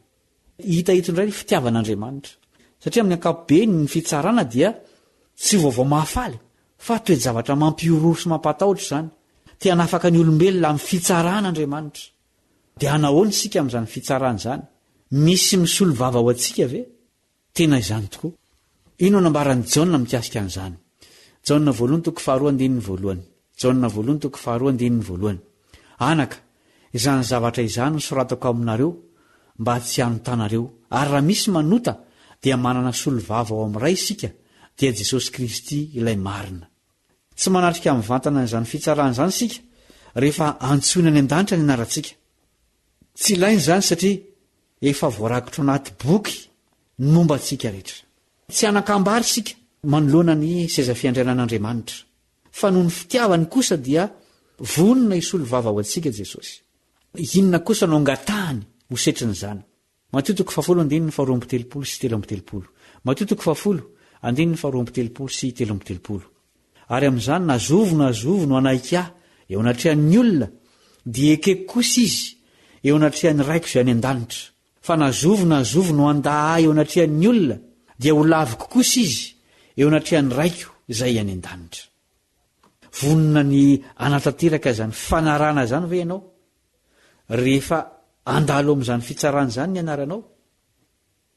Hita eto indray ny fitiavan'Andriamanitra. Satria amin'ny ankapobeny ny fitsarana dia tsy vaovao mahafaly fa toe-javatra mampihorohoro sy mampatahotra izany. Te hanafaka ny olombelona amin'ny fitsarana Andriamanitra. Dia hanahoana isika amin'izany fitsarana izany? Misy misolo vava ho antsika ve? Tena izany tokoa. Inona no nambaran'i Jaona mikasika an'izany? Jaona voalohany toko faharoa andininy voalohany. Jaona voalohany toko faharoa andininy voalohany. Anaka, izany zavatra izany no soratako aminareo mba tsy hanotanareo. Ary raha misy manota, dia manana solovava ao amin'ny Ray isika, dia Jesosy Kristy ilay marina. Tsy manatrika mivantana an'izany fitsarana izany isika rehefa antsoina any an-danitra ny anarantsika. Tsy ilaina izany satria efa voarakitra ao anaty boky ny momba antsika rehetra. Tsy hanan-kambara isika manoloana ny seza fiandrianan'Andriamanitra, fa noho ny fitiavany kosa dia vonona hisolo vava ho antsika Jesosy. Inona kosa no angatahany ho setrin'izany? Matio toko fahafolo andininy faharoa amby telopolo sy 33. Matio toko fahafolo andininy faharoa amby telopolo sy 33. Ary amin'izany na zovy na zovy no hanaiky Ahy eo anatrehan'ny olona, dia ekeko kosa izy eo anatrehan'ny Raiko izay any an-danitra. Fa na zovy na zovy no handà Ahy eo anatrehan'ny olona, dia holaviko kosa izy eo anatrehan'ny Raiko izay any an-danitra. Vonona ny hanatanteraka izany fanarahana izany ve ianao? Rehefa handalo amin'izany fitsarana izany ny anaranao?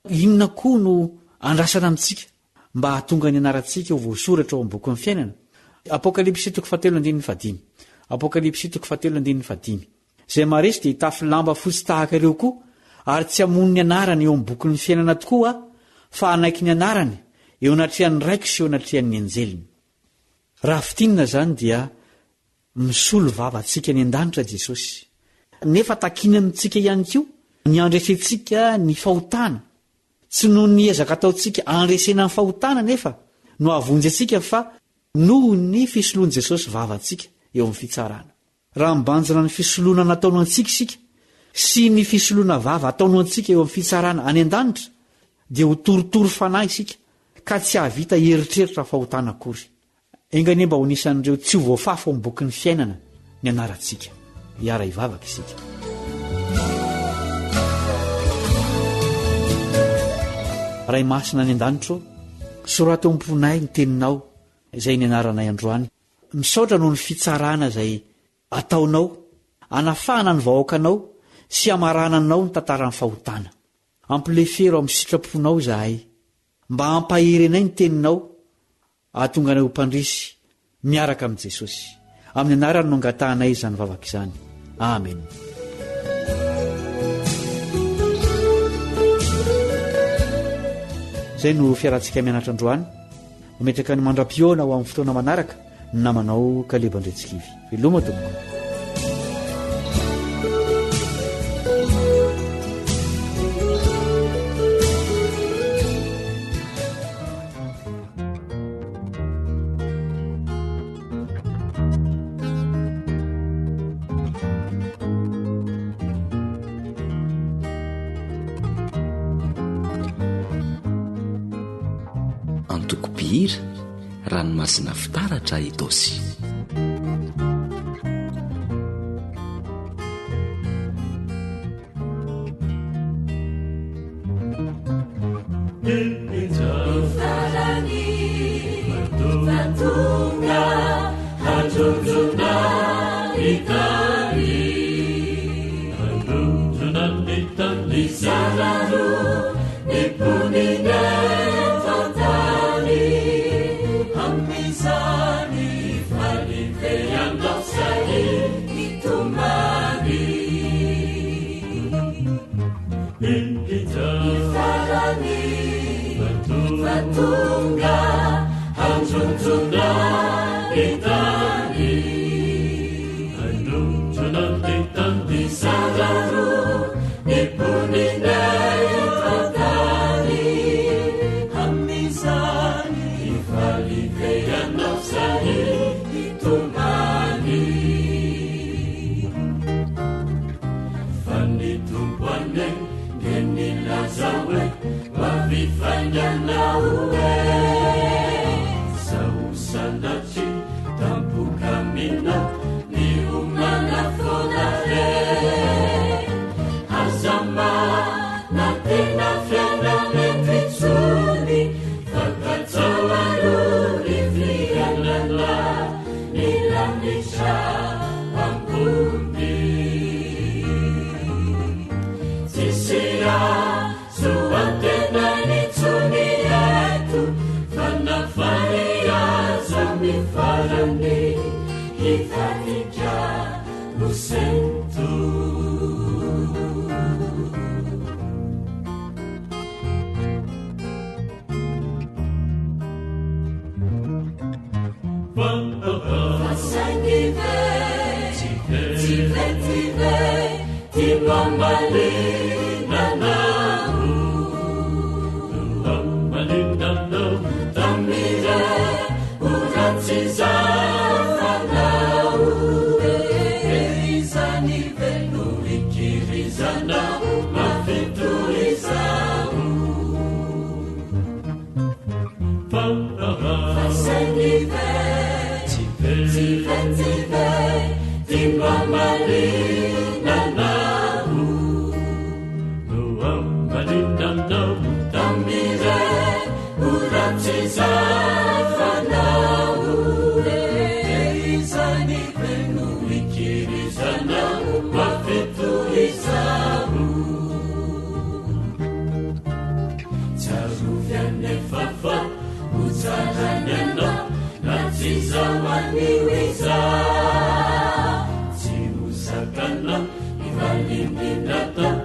Inona koa no andrasana amintsika mba hahatonga ny anarantsika ho voasoratra ao amin'ny bokin'ny fiainana? Apokalypsy toko fahatelo andininy fahadimy. Apokalypsy toko fahatelo andininy fahadimy. Izay maharesy dia hitafy lamba fotsy tahaka ireo koa, ary tsy hamono ny anarany eo amin'ny bokin'ny fiainana tokoa aho, fa hanaiky ny anarany eo anatrehan'ny Raiko sy eo anatrehan'ny anjeliny. Raha fintinina izany dia Misolo vava antsika any an-danitra Jesosy. Nefa takiny amintsika ihany koa ny handresentsika ny fahotana. Tsy noho ny ezaka ataontsika handresena ny fahotana anefa no hahavonjy antsika fa noho ny fisoloan'i Jesosy vava antsika eo amin'ny fitsarana. Raha mibanjina ny fisoloana nataony ho antsika isika sy ny fisoloana vava ataony ho antsika eo amin'ny fitsarana any an-danitra dia ho torotoro fanahy isika ka tsy hahavita hieritreritra fahotana akory. Enga anie mba ho anisan'ireo tsy ho voafafa ao amin'ny bokin'ny fiainana ny anarantsika. Hiara-hivavaka isika. Ray masina any an-danitra ô, soraty ao am-ponay ny teninao izay nianaranay androany. Misaotra noho ny fitsarana izay ataonao hanafahana ny vahoakanao sy hamarananao ny tantaran'ny fahotana. Ampilefero amin'ny sitraponao izahay mba hampahery anay ny teninao Hahatonga anay ho mpandresy miaraka amin'i Jesosy. Amin'ny anarany no angatahanay izany vavaka izany. Amen. Izay no fiarantsika mianatra androany. Mametraka ny mandra-pihaona ho amin'ny fotoana manaraka ny namanao Kaleba Andriantsikivy. Veloma tompoko. Antoko mpihira, Ranomasina fitaratra Itaosy. ve ianao sahy hitomany? Fa ny Tompo anie dia nilaza hoe ho avy faingana ho e Sao sanatria tampoka aminao miomana foana re Aza manantena fiainana eto intsony fa katsaho aloha ny fiainana ny lanitra ambony. Tsisy azo antenaina intsony eto fa na faly aza ny farany hivadika ho sento. Fa saingy ve, tsy vety ve, ty mamalina anao? Tamin'ireo ora tsy zakanao, izany ve no ikirizanao mafy toy izao? Fa saingy ve, tsy vety ve, ty mamalina anao? Tamin'ireo ora tsy zakanao, izany ve no ikirizanao mafy toy izao? Tsarovy anefa fa ho tsarany anao na tsy izao anio izao. Tsy ho zakanao ny valiny natao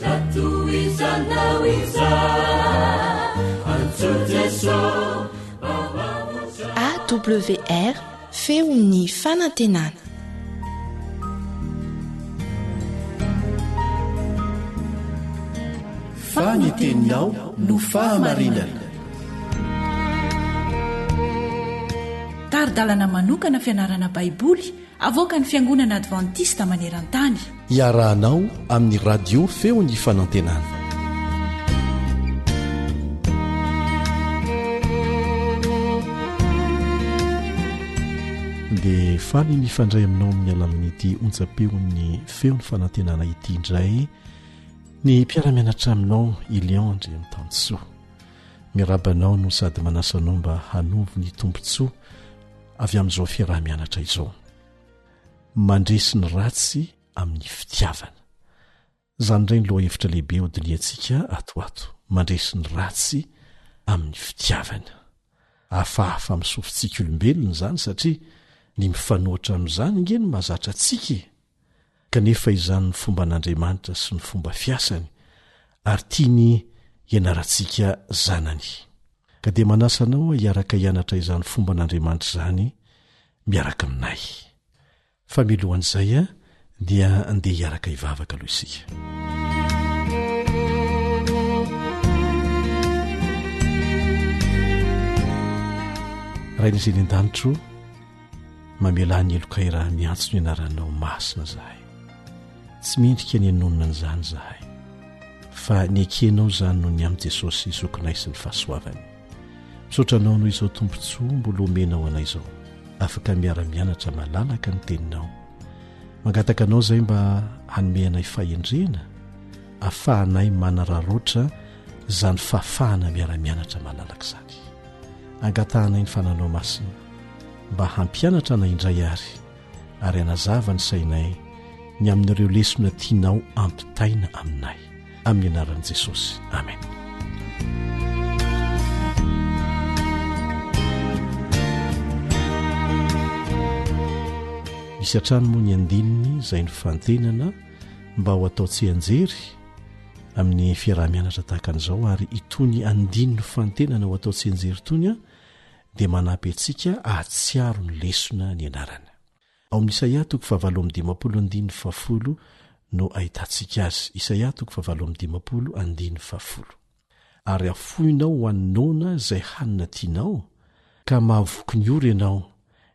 raha tohizanao izao. Antso Jeso mba ho AWR, Feon'ny fanantenana. Fa ny teninao no fahamarinana. Tari-dalana manokana fianarana Baiboly avoakan'ny Fiangonana Advantista maneran-tany. Iarahanao amin'ny Radio Feon'ny Fanantenana. Dia faly mifandray aminao amin'ny alalan'ity onjam-peon'ny Feon'ny Fanantenana ity indray ny mpiara-mianatra aminao i Léon Andriamitansoa. Miarahaba anao no sady manasa anao mba hanovo ny tombontsoa avy amin'izao fiaraha-mianatra izao. Mandresy ny ratsy amin'ny fitiavana. Izany indray ny lohahevitra lehibe hodinihantsika ato ho ato, mandresy ny ratsy amin'ny fitiavana. Hafahafa amin'ny sofintsika olombelona izany satria ny mifanohitra amin'izany ange no mahazatra antsika e! Kanefa izany ny fomban'Andriamanitra sy ny fomba fiasany ary tiany hianarantsika zanany. Ka dia manasa anao aho hiaraka hianatra izany fomban'Andriamanitra izany miaraka aminay. Fa milohan'izay dia andeha hiaraka hivavaka aloha isika. Rainay izay any an-danitro, mamelà ny helokay raha miantso ny anaranao masina izahay. Tsy mendrika ny hanonona an'izany izahay, fa nekenao izany noho ny amin'i Jesosy zokinay sy ny fahasoavany. Misaotra anao noho izao tombontsoa mbola omenao anay izao. Afaka miara-mianatra malalaka ny teninao. Mangataka anao izay mba hanome anay fahendrena afahanay manararaotra izany fahafahana miara-mianatra malalaka izany. Angatahanay ny fananao masina mba hampianatra anay indray ary ary hanazava ny sainay ny amin'ireo lesona tianao ampitaina aminay. Amin'ny anaran'i Jesosy. Amen. Misy hatrany moa ny andininy izay nofantenana mba ho atao tsianjery amin'ny fiaraha-mianatra tahaka an'izao ary itony andininy nofantenana ho atao tsianjery itony dia manampy antsika hahatsiaro ny lesona nianarana. Ao amin'ny Isaia toko fahavalo amby 50 andininy fahafolo no ahitantsika azy. Isaia toko fahavalo amby 50 andininy fahafolo. Ary afoinao ho an'ny noana izay hanina tianao, ka mahavoky ny ory ianao,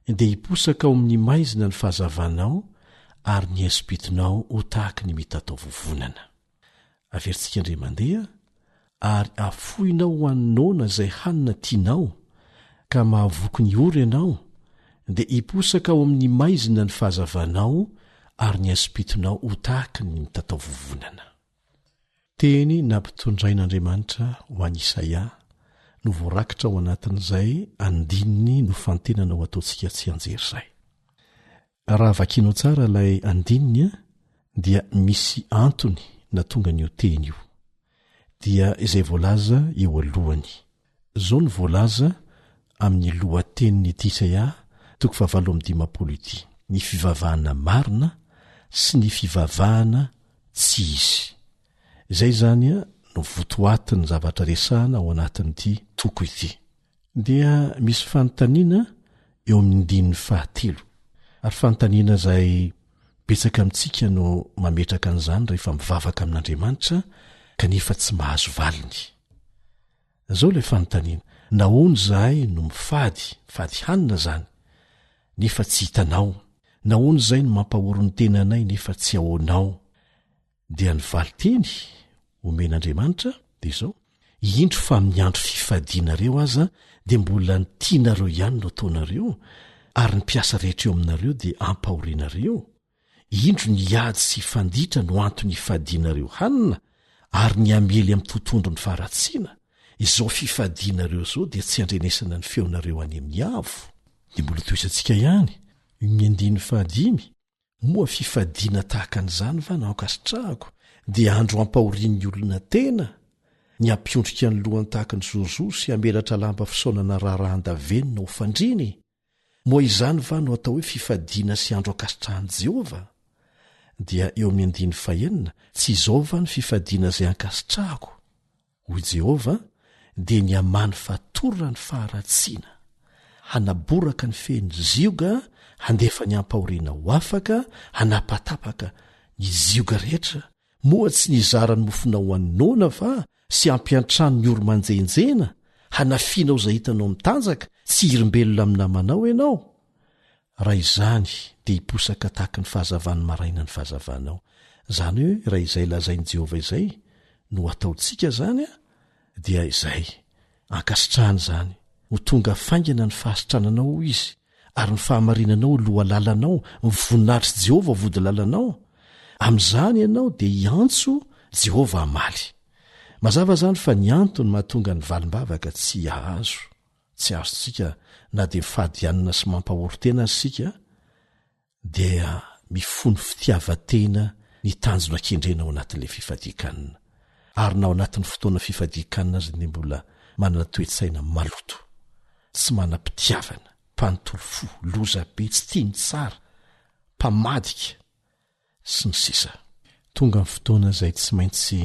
dia hiposaka ao amin'ny maizina ny fahazavanao ary ny haizim-pitonao ho tahaky ny mitatao vovonana. Averintsika indray mandeha, ary afoinao ho an'ny noana izay hanina tianao, ka mahavoky ny ory ianao, dia hiposaka ao amin'ny maizina ny fahazavanao ary ny haizim-pitonao ho tahaky ny mitatao vovonana. Teny nampitondrain'Andriamanitra ho an'i Isaia no voarakitra ao anatin'izay andininy nofantenana ho ataontsika tsianjery izay. Raha vakinao tsara ilay andininy dia misy antony nahatonga an'io teny io. Dia izay voalaza eo alohany. Izao no voalaza amin'ny lohatenin'ity Isaia toko fahavalo amby 50 ity, Ny fivavahana marina sy ny fivavahana tsy izy. Izay izany no votoatin'ny zavatra resahana ao anatin'ity toko ity. Dia misy fanontaniana eo amin'ny ndininy fahatelo, ary fanontaniana izay betsaka amintsika no mametraka an'izany rehefa mivavaka amin'Andriamanitra kanefa tsy mahazo valiny. Izao ilay fanontaniana, nahoana izahay no mifady, mifady hanina izany, nefa tsy hitanao? Nahoana izahay no mampahory ny tenanay nefa tsy ahoanao? Dia ny valinteny omen'Andriamanitra dia izao, Indro fa amin'ny andro fifadianareo aza dia mbola ny tianareo ihany no ataonareo, ary ny mpiasa rehetra eo aminareo dia ampahorianareo. Indro ny ady sy fanditra no antony ifadianareo hanina, ary ny hamely amin'ny totohondry ny faharatsiana. Izao fifadianareo izao dia tsy andrenesana ny feonareo any amin'ny avo. Dia mbola tohizantsika ihany ny andininy fahadimy, Moa fifadiana tahaka an'izany va no ankasitrahako, dia andro ampahorian'ny olona tena, ny hampiondrika ny lohany tahaka ny zozoro sy hamelatra lamba fisaonana raharahan-davenona ho fandriany? Moa izany va no atao hoe fifadiana sy andro ankasitrahan'i Jehovah? Dia eo amin'ny andininy fahenina, Tsy izao va ny fifadiana izay ankasitrahako? Hoy Jehovah, dia ny hamany fatorana ny faharatsiana, hanaboraka ny fehin'ny zioga, handefa ny ampahoriana ho afaka, hanapatapaka ny zioga rehetra, Moa tsy nizara ny mofonao ho an'ny noana va, sy hampiantrano ny ory manjenjena, hanafianao izay hitanao mitanjaka, tsy hirimbelona amin'ny namanao ianao? Raha izany, dia hiposaka tahaky ny fahazavan'ny maraina ny fahazavanao. Izany hoe raha izay lazain'i Jehovah izay no ataontsika izany, dia izay. Ankasitrahana izany. Ho tonga faingana ny fahasitrananao, hoy izy, ary ny fahamarinanao ho lohalalanao, ny voninahitr'i Jehovah ho vodilalanao. Amin'izany ianao dia hiantso, Jehovah hamaly. Mazava izany fa ny antony mahatonga ny valim-bavaka tsy hahazo, tsy azontsika na dia mifady hanina sy mampahory tena aza isika, dia mifono fitiavan-tena ny tanjona kendrena ao anatin'ilay fifadian-kanina, ary na ao anatin'ny fotoana fifadian-kanina aza dia mbola manana toe-tsaina maloto, tsy manam-pitiavana, mpanontolo fo, lozabe, tsy tia ny tsara, mpamadika, sy ny sisa. Tonga ny fotoana izay tsy maintsy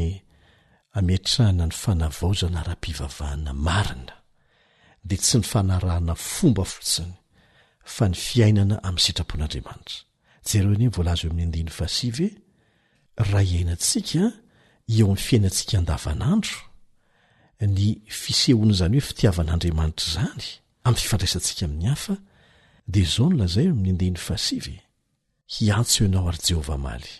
ametrahana ny fanavaozana ara-pivavahana marina, dia tsy ny fanarahana fomba fotsiny, fa ny fiainana amin'ny sitrapon'Andriamanitra. Jereo anie ny voalaza eo amin'ny andininy fahasivy hoe, Raha iainantsika eo amin'ny fiainantsika andavanandro ny fisehoan'izany hoe fitiavan'Andriamanitra izany amin'ny fifandraisantsika amin'ny hafa, dia izao no lazainy amin'ny andininy fahasivy, Hiantso ianao, ary Jehovah hamaly.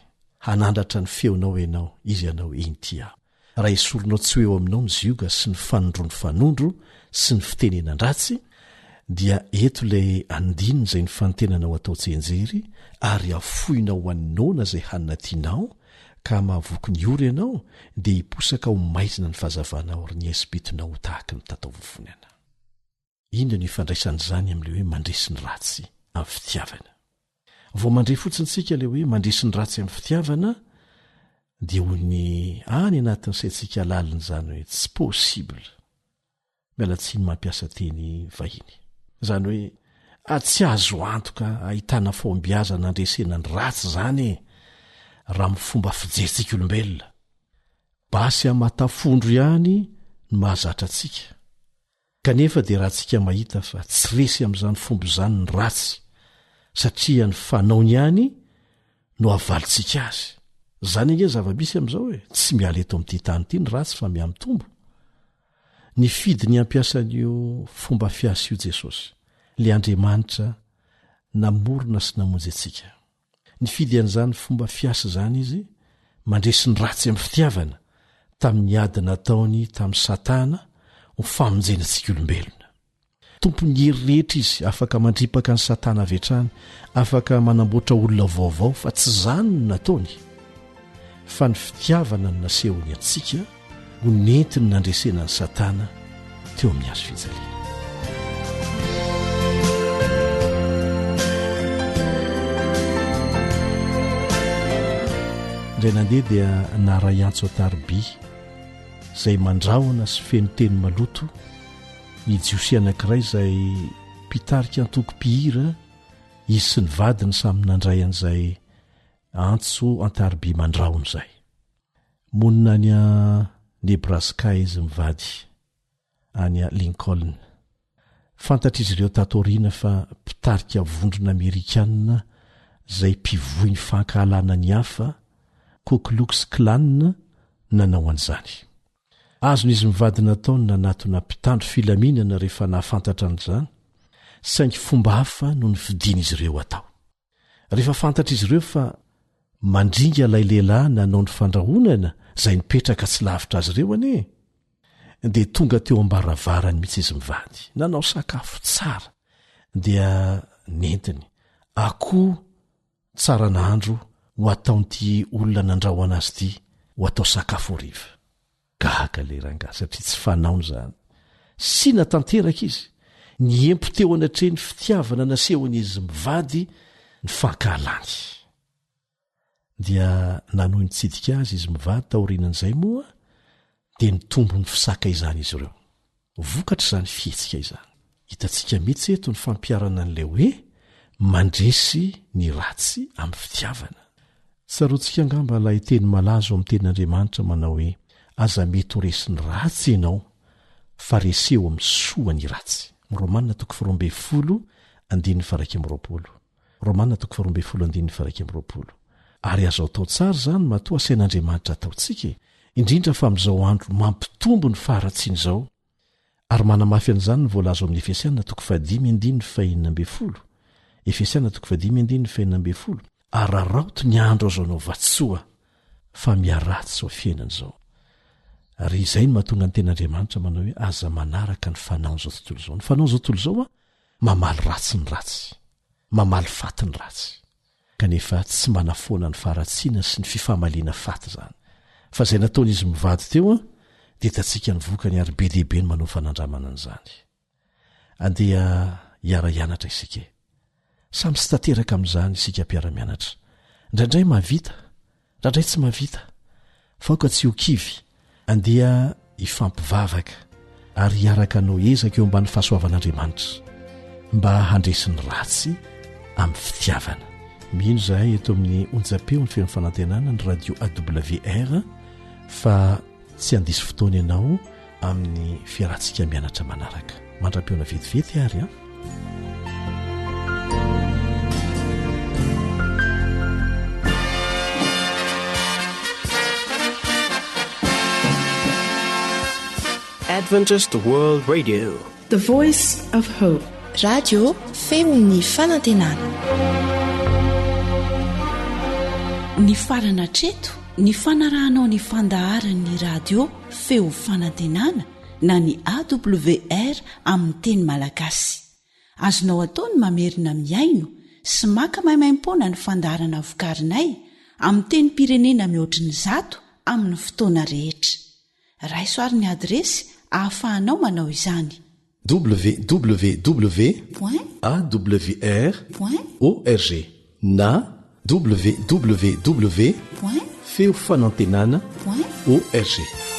Hanandratra ny feonao ianao, Izy hanao, Inty aho. Raha esorinao tsy ho eo aminao ny zioga sy ny fanondro ny fanondro sy ny fitenenan-dratsy, dia eto ilay andininy izay nifantenanao atao tsianjery, ary afoinao ho an'ny noana izay hanina tianao, ka mahavoky ny ory ianao, dia hiposaka ho maizina ny fahazavanao, ary ny haizim-pitonao ho tahaky ny mitataovovonana. Inona no ifandraisan'izany amin'ilay hoe mandresy ny ratsy amin'ny fitiavana? Vao mandre fotsiny isika ilay hoe mandresy ny ratsy amin'ny fitiavana dia hoy ny any anatin'ny saintsika lalina izany hoe tsy possible. Miala tsiny mampiasa teny vahiny. Izany hoe ah, tsy azo antoka ahitana fahombiazana handresena ny ratsy izany e, raha amin'ny fomba fijerintsika olombelona. Basy aman-tafondro ihany no mahazatra antsika. Kanefa dia ratsika mahita fa tsy resy amin'izany fomba izany ny ratsy, satria ny fanaony ihany no havalintsika azy. Izany ange ny zava-misy amin'izao e, tsy miala eto amin'ity tany ity ny ratsy fa mihamitombo. Nifidy ny hampiasa an'io fomba fiasa io Jesosy, ilay Andriamanitra namorona sy namonjy antsika. Nifidy an'izany fomba fiasa izany izy, mandresy ny ratsy amin'ny fitiavana, tamin'ny ady nataony tamin'i Satana ho famonjena antsika olombelona. Tompon'ny hery rehetra izy, afaka mandripaka an'i Satana avy hatrany, afaka manamboatra olona vaovao, fa tsy izany no nataony. Fa ny fitiavana no nasehony antsika no nentiny nandresena an'i Satana teo amin'ny hazo fijaliana. Indray nandeha dia naharay antso an-tariby izay mandrahona sy feno teny maloto ny Jiosy anankiray izay mpitarika antoko mpihira, izy sy ny vadiny samy nandray an'izay antso an-tariby mandrahona izay. Monina any Nebraska izy mivady, any Lincoln. Fantatr'izy ireo tato aoriana fa mpitarika vondrona amerikanina izay mpivoy ny fankahalana ny hafa, Ku Klux Klan, nanao an'izany. Azon'izy mivady natao ny nanatona mpitandro filaminana rehefa nahafantatra an'izany, saingy fomba hafa no nofidin'izy ireo hatao. Rehefa fantatr'izy ireo fa mandringa ilay lehilahy nanao ny fandrahonana izay nipetraka tsy lavitra azy ireo anie, dia tonga teo am-baravarany mihitsy izy mivady, nanao sakafo tsara, dia nentiny akoho tsara nahandro ho ataon'ity olona nandrahona azy ity ho atao sakafo hariva. Gaga ilay rangahy satria tsy fanaony izany. Sina tanteraka izy. Niempo teo anatrehan'ny fitiavana nasehon'izy mivady ny fankahalany. Dia nanohy nitsidika azy izy mivady taorianan'izay moa dia nitombo ny fisakaizan'izy ireo. Vokatr'izany fihetsika izany. Hitantsika mihitsy eto ny fampiharana an'ilay hoe mandresy ny ratsy amin'ny fitiavana. Tsaroantsika angamba ilay teny malaza ao amin'ny Tenin'Andriamanitra manao hoe aza mety ho resin'ny ratsy ianao fa reseo amin'ny soa ny ratsy. Romana toko faharoambinifolo andininy faha-21. Romana toko faharoambinifolo andininy faha-21. Ary azo atao tsara izany matoa asain'Andriamanitra ataontsika e, indrindra fa amin'izao andro mampitombo ny faharatsiana izao. Ary manamafy an'izany ny voalaza ao amin'ny Efesiana toko fahadimy andininy fahenina ambin'ny folo, Efesiana toko fahadimy andininy fahenina ambin'ny folo, Araraoty ny andro azo anaovan-tsoa, fa miharatsy izao fiainana izao. Ary izay no mahatonga ny tenin'Andriamanitra manao hoe aza manaraka ny fanaon'izao tontolo izao. Ny fanaon'izao tontolo izao mamaly ratsy ny ratsy, mamaly faty ny ratsy. Kanefa tsy manafoana ny faharatsiana sy ny fifamaliana faty izany. Fa izay nataon'izy mivady teo dia hitantsika ny vokany ary be dia be ny manao fanandramana an'izany. Andeha hiara-hianatra isika e! Samy tsy tanteraka amin'izany isika mpiara-mianatra. Indraindray mahavita, Indraindray tsy mahavita, fa aoka tsy ho kivy, andeha hifampivavaka ary hiaraka hanao ezaka eo ambany fahasoavan'Andriamanitra mba handresy ny ratsy amin'ny fitiavana. Mino izahay eto amin'ny onjam-peo ny Feon'ny Fanantenana, ny radio AWR, fa tsy handiso fotoana ianao amin'ny fiarahantsika mianatra manaraka. Mandra-pihaona vetivety ary an! Adventist World Radio. The Voice of Hope. Radio feon'ny fanantenana. Nifarana hatreto ny fanarahanao ny fandaharan'ny radio Feo Fanantenana na ny AWR amin'ny teny malagasy. Azonao atao ny mamerina mihaino sy maka maimaimpoana ny fandaharana vokarinay amin'ny tenim-pirenena mihoatry ny zato amin'ny fotoana rehetra. Raiso ary ny adiresy ahafahanao manao izany. www awr org na www feofanantenana org.